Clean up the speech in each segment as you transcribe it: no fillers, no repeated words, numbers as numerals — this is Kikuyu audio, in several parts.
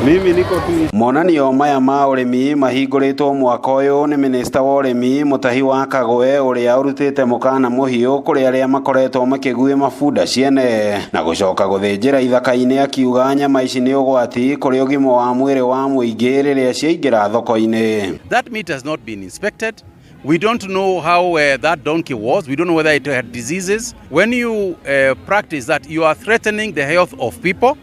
Mimi niko tu. Monanio maya ma ũrĩmi mahingũrĩtwo mwaka ũyũ nĩ minista wa ũrĩmi Mutahi wa Kagwe, ũrĩa ũrutĩte mũkana mũhiũ kũrĩ arĩa makoretwo makĩguĩma bunda ciene na gũcoka gũthĩnjĩra ithaka-inĩ, akiuga nyama ici nĩ ũgwati kũrĩ ũgima wa mwĩrĩ wa mũingĩ rĩrĩa ciaingĩra thoko-inĩ. That meat has not been inspected. We don't know how that donkey was. We don't know whether it had diseases. When you practice that, you are threatening the health of people.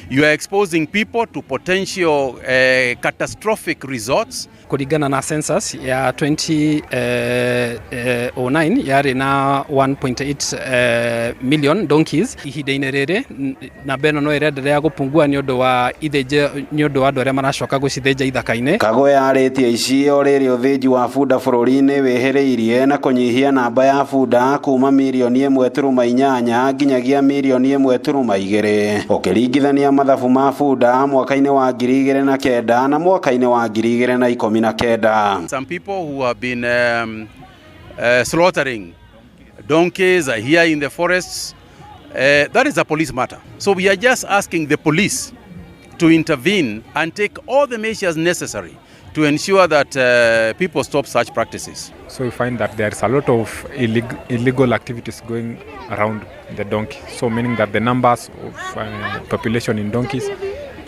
You are exposing people to potential catastrophic results. Kũringana na census ya 2009, yarĩ na 1.8 million donkeys. Ihinda-inĩ rĩrĩ namba ĩno no ĩrenderea gũpungua nĩ ũndũ wa ithĩnjĩ, nĩ ũndũ wa andũ arĩa maracoka gũcithĩnja ithaka-inĩ. Kagwe arĩtie ici o rĩrĩ ũthĩnji wa bunda bũrũri-inĩ wĩhĩrĩirie na kũnyihia namba ya bunda kuma mirioni 1.8 nginyagia mirioni 1.2, ũkĩringithania mathabu ma bunda mwaka-inĩ wa 2009 na mwaka-inĩ wa 2019. Some people who have been slaughtering donkeys are here in the forests. That is a police matter. So we are just asking the police to intervene and take all the measures necessary to ensure that people stop such practices. So we find that there is a lot of illegal activities going around the donkey. So meaning that the numbers of population in donkeys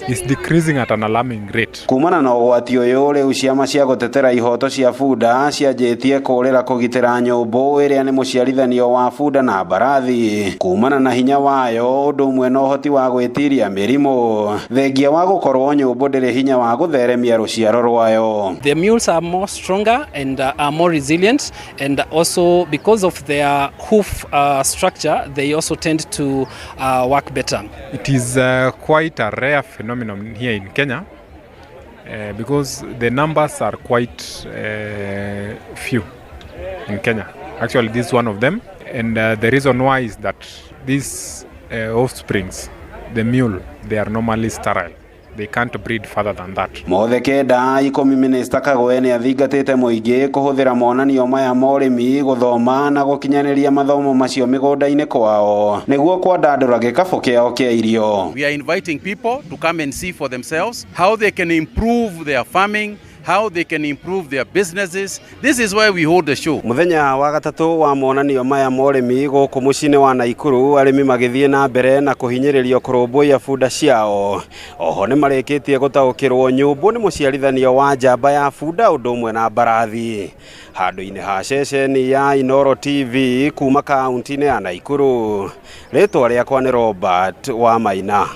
is decreasing at an alarming rate. Kumana na ũgwati ũyũ, rĩu ciama cia gũtetera ihoto cia bunda cianjĩtie kũrĩra kũgitĩra nyũmbũ ĩrĩa nĩ mũciarithanio wa bunda na mbarathi kumana na hinya wayo, ũndũ ũmwe na ũhoti wa gwĩtiria mĩrimũ, thengia wa gũkorwo nyũmbũ ndĩrĩ hinya wa gũtheremia rũciaro rwayo. The mules are more stronger and are more resilient, and also because of their hoof structure, they also tend to work better. It is quite a rare phenomenon here in Kenya because the numbers are quite few in Kenya. Actually, this is one of them, and the reason why is that these offsprings, the mule, they are normally sterile. They can't breed further than that. Mothe kenda ikũmi, minista Kagwe nĩ athingatĩte mũingĩ kũhũthĩra monanio maya ma ũrĩmi gũthoma na gũkinyanĩria mathomo macio mĩgũnda-inĩ kwao nĩguo kwandandũra gĩkabũ kĩao kĩa irio. We are inviting people to come and see for themselves how they can improve their farming, how they can improve their businesses. This is why we hold the show. Mũthenya wa gatatũ wa monanio maya ma ũrĩmi gũkũ mũciĩ-inĩ wa Naikuru, arĩmi magĩthiĩ na mbere na kũhinyĩrĩrio kũrũmbũiya bunda ciao. Oho nĩ marĩkĩtie gũtaũkĩrwo nyũmbũ nĩ mũciarithanio wa njamba ya bunda ũndũ ũmwe na mbarathi. Handũ-inĩ ha ceceni ya Inooro TV kuma kaunti-inĩ ya Naikuru, rĩtwa rĩakwa nĩ Robert Wamaina.